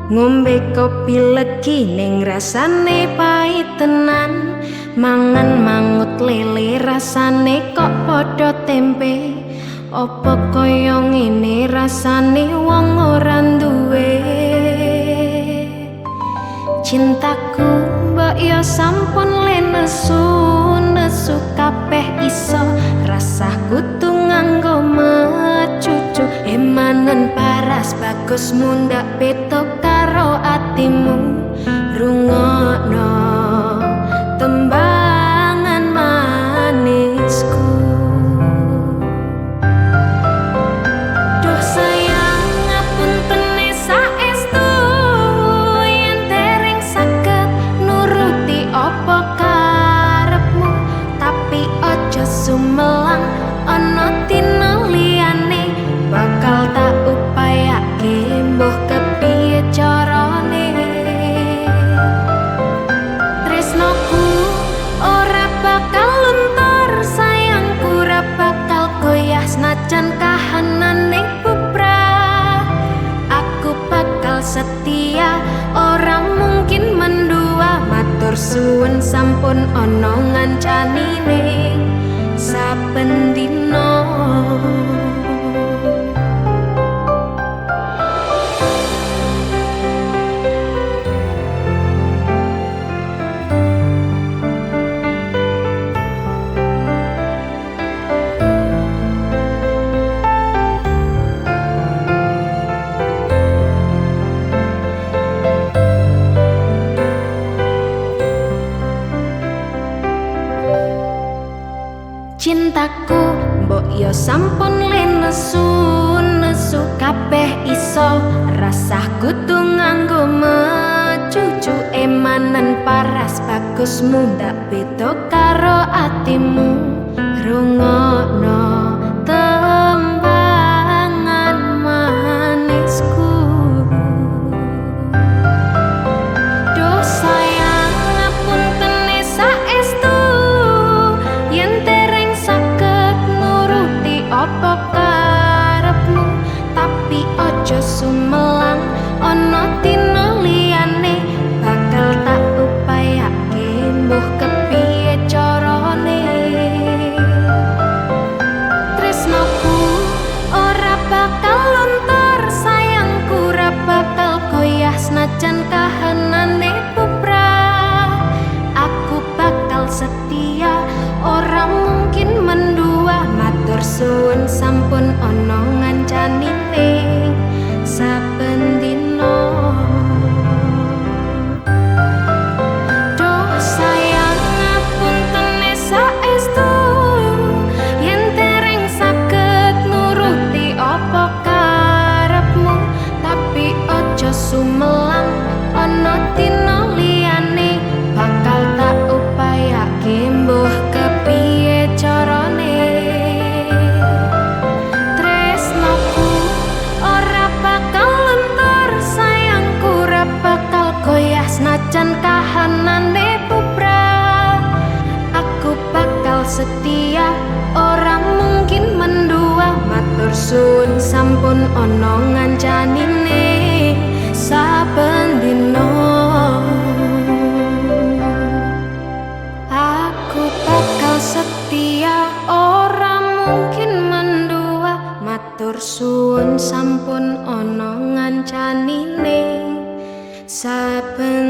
Ngombe kopi legi ning rasane pahit tenan. Mangan mangut lele rasane kok padha tempe. Apa kaya ngene rasane wong ora duwe. Cintaku mbok yo sampun le nesu, nesu kabeh iso. Rasah kudu nganggo mecucu. Emanen paras bagus mundak beda karo atimu. Rungokno tembangan manisku. Duh sayang ngapunten saestu yen dereng saged nuruti apa karepmu. Tapi aja sumelang ana dina liyane bakal tak upayake mbuh kepiye carane. Tresnoku ora bakal luntur, sayangku ora bakal goyah senajan kahanane bubrah. Aku bakal setia, ora mungkin mendua. Matur suwun sampun ana ngancani ning saben dina. Cintaku mbok yo sampun le nesu, nesu kabeh iso. Rasah kudu nganggo mecucu. Emanen paras bagus mundak beda karo atimu. Rungokno tembangan manisku. Duh sayang ngapunten saestu yen dereng saged nuruti apa karepmu. Tapi aja sumelang ana dina liyane bakal tak upayake mbuh kepiye carane. Tresnoku ora bakal luntur, sayangku ora bakal goyah senajan kahanane bubrah. Aku bakal setia, ora mungkin mendua. Matur suwun sampun ana ngancani ning saben dina. Duh sayang ngapunten saestu yen dereng saged nuruti apa karepmu. Tapi aja sumelang ana dina liyane bakal tak upayake mbuh kepiye carane. Tresnoku ora bakal luntur, sayangku ora bakal goyah senajan kahanane bubrah. Aku bakal setia, ora mungkin mendua. Matur suwun sampun ana ngancani ning saben dina. Aku bakal setia, ora mungkin mendua. Matur suwun sampun ana ngancani ning saben